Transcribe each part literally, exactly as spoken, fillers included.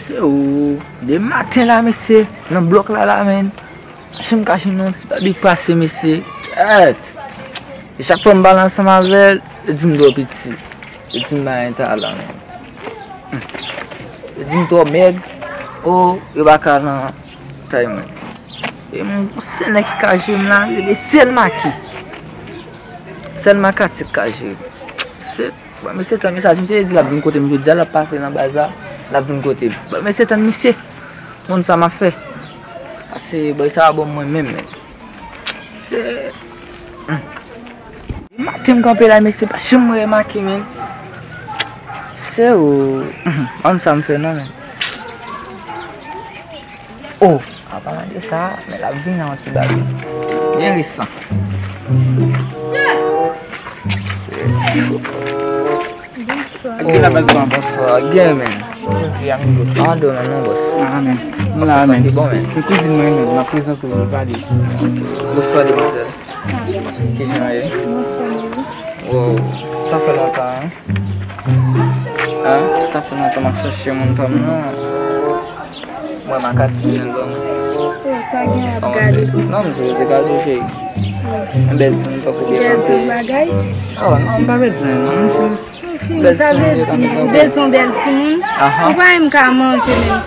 Se ou, de maten la, mesye, nan blòk la, la, menn. Machin m kache nan ti babi pase, mesye. Kèt! E chak fwa m pale ansanm avè l, yo di m twò piti. Yo di m pa gen talan, menn. Hmm. Yo di m twò mèg. O, yo pa ka nan tay mwen. E m, se nèg ki ka jere m la, e sèl Maki. Sèl Maki ki ka jere m. Se Bon, mesye, tann mesaj, misye di l ap vin kote m jodi a, l ap pase nan baz la, l ap vin kote m. Bon, mesye, tann misye, moun sa m ap fè. Pase, bòy sa a bon mwen menm, men. Se. Hmm. Maten m kanpe la, mesye, pa janm remake, men. Se ou. Hmm, bann sa m fè, non, men. Oh, an palan de sa, men l ap vini an ti bagay. Byen resan. Bonswa. Gen la baz lan, bonswa. Gen men. Poze amigo. An do men non, bòs. Ah, men. Nou la, men. Ki bon, men. Se kouzin mwen, men. M ap prezante w, nou pale. Bonswa, demwazèl. Kijan w ye? Wow, sa fè lontan, hein? Hein? Sa fè lontan m ap chache moun pa m nan. Mwen, m a ka ti vin ban mwen. Oh, sa gen ap gade konsa. Non, m jwe se gade, cheri. Yon bèl timoun tankou byen. Bèl ti bagay. Oh, non, m pa bezwen, non, m jis. Sa vle di, ou bezwen bèl timoun? Aha. Ou pa menm ka manje menm.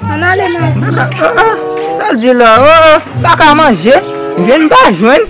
Ann ale non. Ah, ah, sa l di la? Oh, oh, pa ka manje. Jwenn pa jwenn.